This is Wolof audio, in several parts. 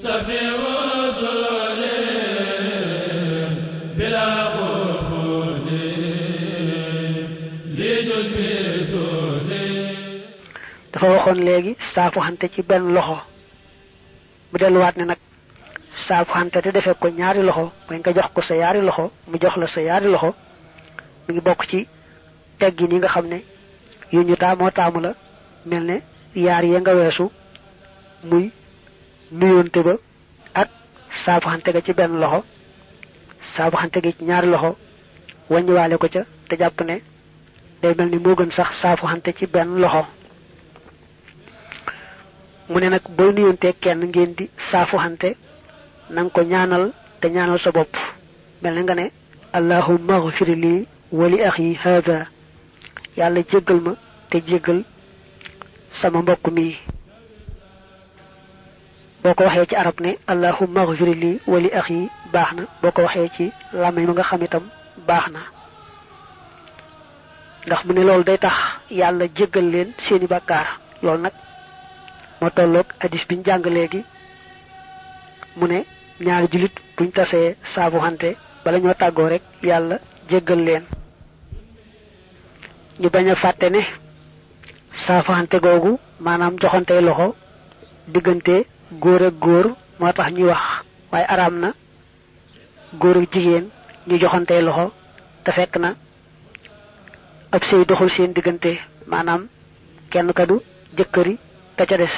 safi wusuli bila xufuli li jul bisuli. dafa waxoon léegi saafu xante ci benn loxo mu delluwaat ne nag saafu xante te defee ko ñaari loxo mooy nga jox ko sa yaari loxo mu jox la sa yaari loxo mi ngi bokk ci teggin yi nga xam ne yu ñu taamoo taamu la mel ne yaar yee nga weesu muy nuyoonte ba ak saafu xante ga ci benn loxo saafu xante gi ci ñaari loxo wàññiwaale ko ca te jàpp ne day mel ni moo gën sax saafu xante ci benn loxo. mu ne nag booy nuyoonte kenn ngeen di saafu xante na nga ko ñaanal te ñaanal sa bopp mel ne nga ne allahumma ighfir li wa li akhi hada yàlla jéggal ma te jéggal sama mbokk mi. boo ko waxee ci arab ne allahumma ighfir li wa li akhi baax na boo ko waxee ci làmmiñ ma nga xam itam baax na ndax mu ne loolu day tax yàlla jéggal leen seeni bàkkaar. loolu nag moo tolloog hadis biñ jàng léegi mu ne ñaari jullit buñ tasee saafu xante bala ñoo tàggoo rek yàlla jéggal leen. ñu bañ a fàtte ne saafu xante googu maanaam joxante loxo diggante góor ak góor moo tax ñuy wax waaye araam na góor ak jigéen ñu joxante loxo te fekk na ab sëy doxul seen diggante maanaam kenn ka du jëkkëri ka ca des.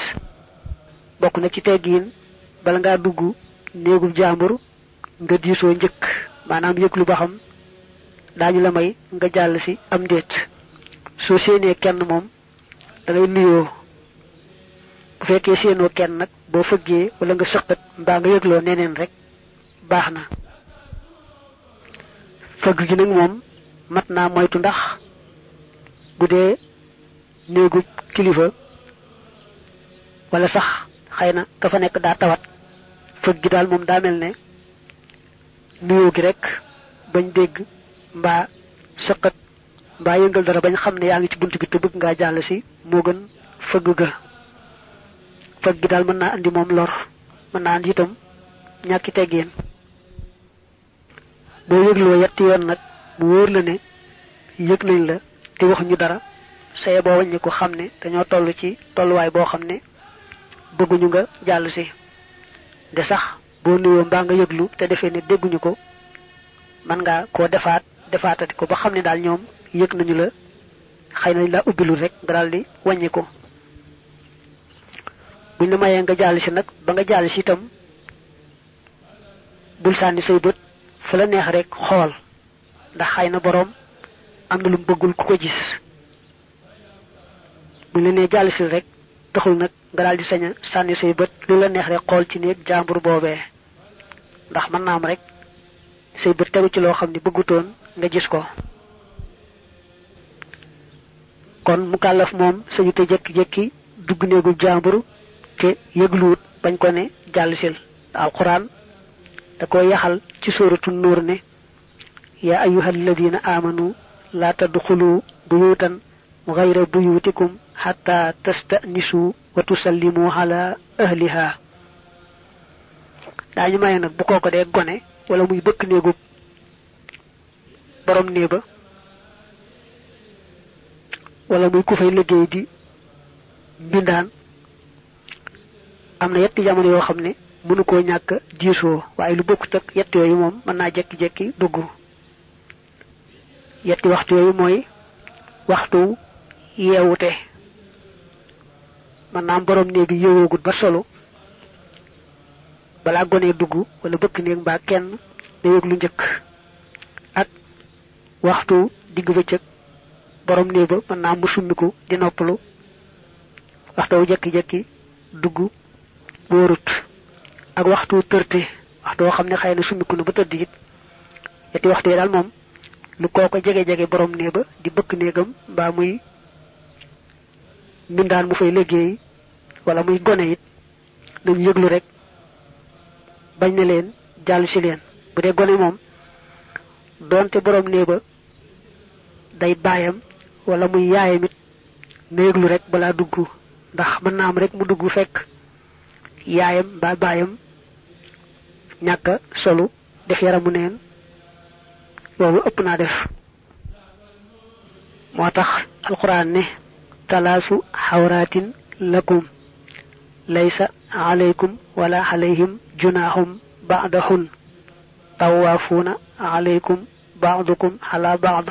bokk na ci teggiin bala ngaa dugg néegub jàmbur nga diisoo njëkk maanaam yëglu ba xam daañu la may nga jàll si am ndéet. soo séenee kenn moom da ngay nuyoo bu fekkee séenoo kenn nag boo fëggee wala nga sëqat mbaa nga yëgloo neneen rek baax na. fëgg gi nag moom mat naa moytu ndax bu dee néegub kilifa wala sax xëy na ka fa nekk daa tawat fëgg gi daal moom daa mel ne nuyoo gi rek bañ dégg mbaa sëqat mbaa yëngal dara bañ xam ne yaa ngi ci bunt bi te bëgg ngaa jàll si moo gën fëgg ga. fëgg gi daal mën naa andi moom lor mën naa andi itam ñàkki teggeen. boo yëgloo yetti yoon nag mu wóor la ne yëg nañ la te waxuñu dara saye boo wàññi ko xam ne dañoo toll ci tolluwaay boo xam ne bëgguñu nga jàll si. de sax boo nuyoo mbaa nga yëglu te defee ne dégguñu ko mën ngaa koo defaatati ko ba xam ne daal ñoom yëg nañu la xëy na la ubbilul rek nga daal di wàññi ko. buñ la mayee nga jàll si nag ba nga jàll si itam bul sànni say bët fu la neex rek xool ndax xëy na boroom am na lu mu bëggul ku ko gis. buñ la nee jàll si rek taxul nag nga daal di sañ a sànni say bët lu la neex rek xool ci néeg jàmbur boobee ndax mën naa am rek say bët tegu ci loo xam ne bëggutoon nga gis ko. kon mu kàllaf moom sañu te jékki-jékki dugg néegub jàmbur te yëgluwut bañ ko ne jàll sil. alquran da ko yaxal ci suuratu nuur ne yaa ayyuhal ladina amanu laa tadxulu buyutan gayra buyutikum xatta tastanisu wa tusallimu ala ahliha. daañu maye nag bu kooko dee gone wala muy bëkk néegub borom néeba wala muy ku fay liggéey di mbindaan am na yetti jamono yoo xam ne mënu koo ñàkk diisoo waaye lu bokkut ak yett yooyu moom mën naa jekki-jekki dugg. yetti waxtu yooyu mooy waxtu yeewute mën naa am borom néeg bi yeewoogut ba solo balaa gonee dugg wala bëkk néeg mbaa kenn da yëg lu njëkk. ak waxtu digg bëccëg borom néeg ba mën naa mu summiku di noppalu waxtu wu jekki-jekki dugg wóorut. ak waxtu tërte waxtu woo xam ne xëy na summiku na ba tëdd it yetti waxtu yi daal moom lu kooko jege-jege borom néeg ba di bëkk néegam mbaa muy mbindaan mu fay liggéey wala muy gone it dañu yëglu rek bañ na leen jàll si leen. bu dee gone moom doonte borom néeg ba day baayam wala muy yaayam it na yëglu rek balaa dugg ndax mën naa am rek mu dugg fekk yaayam mbaa baayam ñàkk solu def yaramu neen loolu ëpp naa def moo tax alquran ne talaasu xawraatin lakum laysa alaykum wala alayhim junahum ba'dahun tawaafuuna alaykum ba'dukum ala ba'd